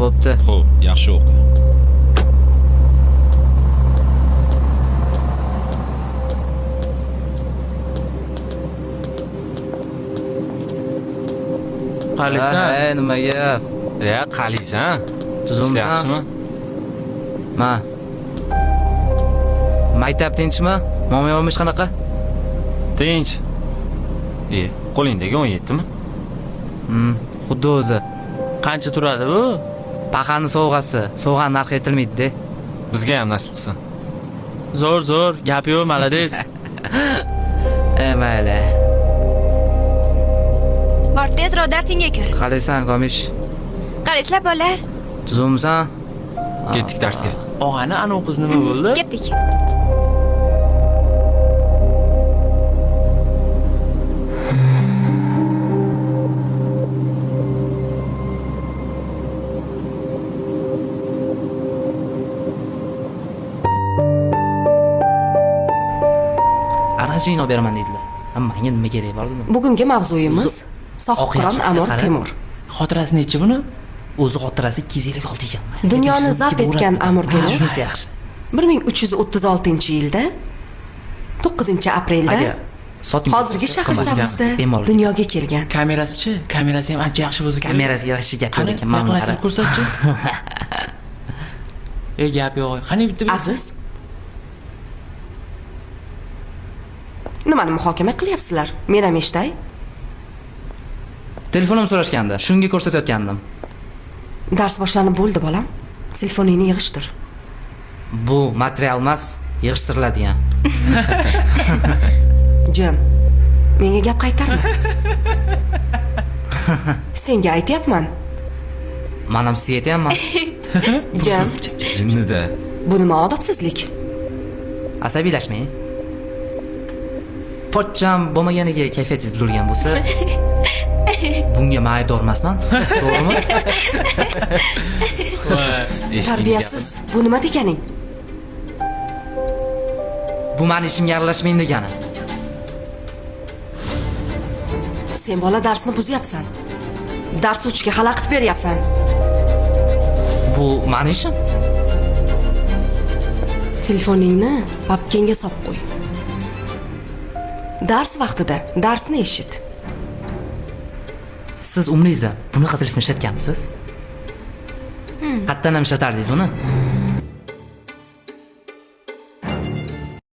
Bo'pti. Xo'p, yaxshi o'qi. Qalaysan? Ha, nima gap? Ya, qalaysan? Tuzukmisan? Yaxshimi? Ma. Maktab tinchmi? Muammo yo'qmi hech qanaqa? Tinch. Qo'lingdagi 17 mi? Xuddi o'zi. Qancha turadi bu? Paxani sovg'asi. Sovg'ani narxi aytilmaydi-da. Bizga ham nasib qilsin. Zo'r, zo'r, gap yo'q, malades. Mayli. Bor, tezroq darsingga kir. Qalaysan, Gomish? Qalaysizlar, bolalar? Tuzukmisan? Ketdik darsga. Og'ani, anavi qiz nima bo'ldi? Ketdik. Aranjini olib beraman dedilar. Menga nima kerak bor dedim. Bugungi mavzuyimiz Sohibqiron Amir Temur. Xotirasi nechi buni? O'zi xotirasi 256 ekan. Dunyoni zabt etgan Amir Temur Shunisi yaxshi. 1336-yilda 9-aprelda hozirgi Shahrisabzda dunyoga kelgan. Kamerasi-chi? Kamerasi ham ancha yaxshi bo'lsa kerak. Kamerasiga yaxshi gap yo'q ekan. Mana yaqinlashtirib ko'rsatchi. Gap yo'q. Qani bitta Aziz. Nimani muhokama qilyapsizlar? Men ham eshitay. Telefonim so'rashgandi. Shunga ko'rsatayotgandim. Dars boshlanib bo'ldi, bolam. Telefoningni yig'ishtir. Bu material emas, yig'ishtiriladigan. Jim. Menga gap qaytarma. Senga aytyapman. Men ham sizga aytyapman. Jim. Jinnida. Bu nima odobsizlik? Asabiylashmang. Pochcham bo'lmaganiga kayfiyatingiz buzilgan bo'lsa, bunga men aybdor emasman, to'g'rimi? Tarbiyasiz. Bu nima deganing? Bu meni ishimga aralashmang degani. Sen bola darsni buzyapsan. Dars o'tishga xalaqit beryapsan. Bu meni ishim. Telefoningni papkangga solib qo'y. Dars vaqtida darsni eshit. Siz umringizda bunaqa telefon ishlatganmisiz? Qayerdan ham ishlatardingiz buni?